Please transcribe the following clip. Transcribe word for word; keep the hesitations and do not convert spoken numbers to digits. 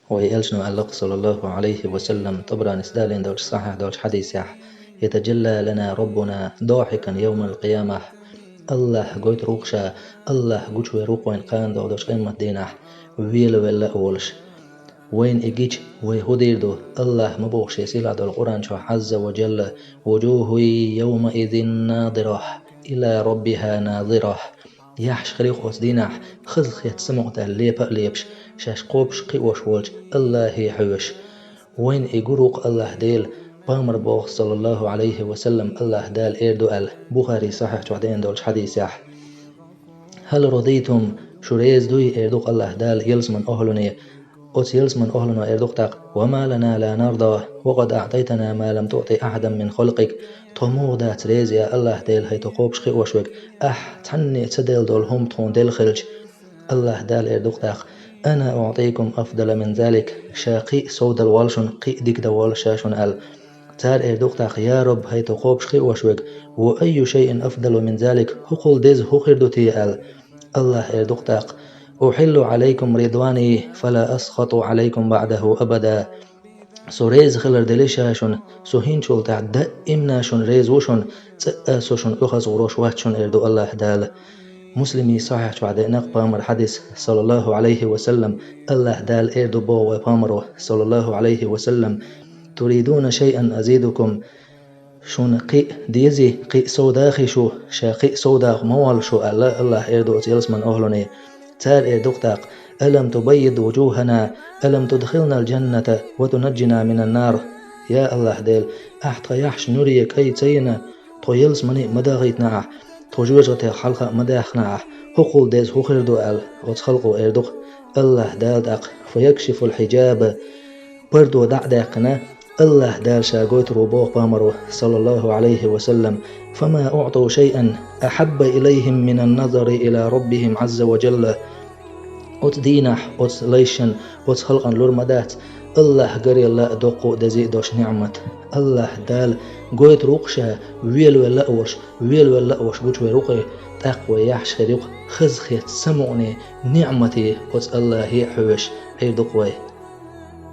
Вай элчано аьлла-кх, саллаллахӀу Ӏалайхи ва саллам, ТӀабаранис далийна долчу сахьихь долчу хьадисехь: «يتجلى لنا ربنا ضاحكا يوم القيامة». АллахӀ гойтур ву-кх ша, АллахӀ гучувер ву-кх вайна кхана догӀу долчу къематдийнахь, велавелла а волуш. Вайна и гича, вай хӀун дийр ду? АллахӀа ма боху Шен сийлахь долу Къуръан чохь, Ӏазза ва Джалла: «وجوه يومئذ ناضرة إلى ربها ناظرة». Яхьаш хир ю-кх оцу дийнахь, хазахетта самукъадаьлла, лепа а лепаш, шаьш кхобуш кхиош волчу АллахӀе хьоьжуш. Вайна и гур ву-кх АллахӀ Дела, пайхамара боху, саллаллахӀу Ӏалайхи ва саллам, АллахӀ Дала эр ду аьлла, Бухари сахьихь чохь деана долчу хьадисехь. «هل رضيتم», шу реза дуй, эр ду-кх АллахӀ Дала ялсаман охӀлуне. Оцу ялсаман охӀлуно эр ду-кх тӀаккха: «وما لنا لا نرضى وقد أعطيتنا ما لم تعط أحدا من خلقك». Тхо муха дац реза, я АллахӀ Дела, хӀай тхо кхобуш кхиош верг, ахь цхьанне ца делла долу хӀума тхуна делла хилча. АллахӀ Дала эр ду-кх тӀаккха: «أنا أعطيكم أفضل من ذلك», ша кхин а сов дала воллу шуна, кхин а дика дан воллу ша шуна аьлла. Цара эр ду-кх тӀаккха: «يا رب, хӀай тхо кхобуш кхиош верг, وأي شيء أفضل من ذلك, хӀокхул деза хӀун хир ду те?» аьлла. АллахӀ эр ду-кх тӀаккха: «أحل عليكم رضواني فلا أسخط عليكم بعده أبدا». Со реза хилар делла ша шуна, со хӀинцачул тӀаьхьа даимна шуна реза ву шуна, цкъа а со шуна оьхаза гӀурош вац шуна, эр ду АллахӀ Дала. Муслиман сахьихь чохь деана-кх пайхамара хьадис, саллаллахӀу Ӏалайхи ва саллам, АллахӀ Дала эр ду боху вай пайхамаро, саллаллахӀу Ӏалайхи ва саллам: «تريدون شيئا أزيدكم». Шуна кхин а дезий, кхин а сов дахий шу, ша кхин а сов даха ма воллу шу аьлла, АллахӀ эр ду оцу ялсаман охӀлуне. Цара эр ду-кх тӀаккха: «ألم تبيض وجوهنا، ألم تدخلنا الجنة وتنجنا من النار». Я АллахӀ Дела, ахь тхан яхьаш нуре кӀай ца йина, тхо ялсамане а ма дахийтина ахь, тхо жоьжахатех хьалха а ма даьхна ахь, хӀокхул деза хӀун хир ду аьлла, оцу халкъо эр ду-кх. АллахӀ Дала тӀаккха: «فيكشف الحجاب», пардо дӀа а даьккхина, АллахӀ Дала ша гойтур ву боху пайхамаро, саллаллахӀу Ӏалайхи ва саллам: «فما أعطوا شيئا أحب إليهم من النظر إلى ربهم عز وجل». Оцу дийнахь оцу лайшна, оцу халкъана лур ма дац АллахӀ гарелла а, доккха а, деза а долуш ниӀмат. АллахӀ Дала гойтур ву-кх ша, велавелла а волуш, велавелла а волуш гучувер ву-кх и, тӀаккха вай яхьаш хир ю-кх хазахетта самукъане, ниӀмате, оцу АллахӀе а хьоьжуш, Ӏийр ду-кх вай.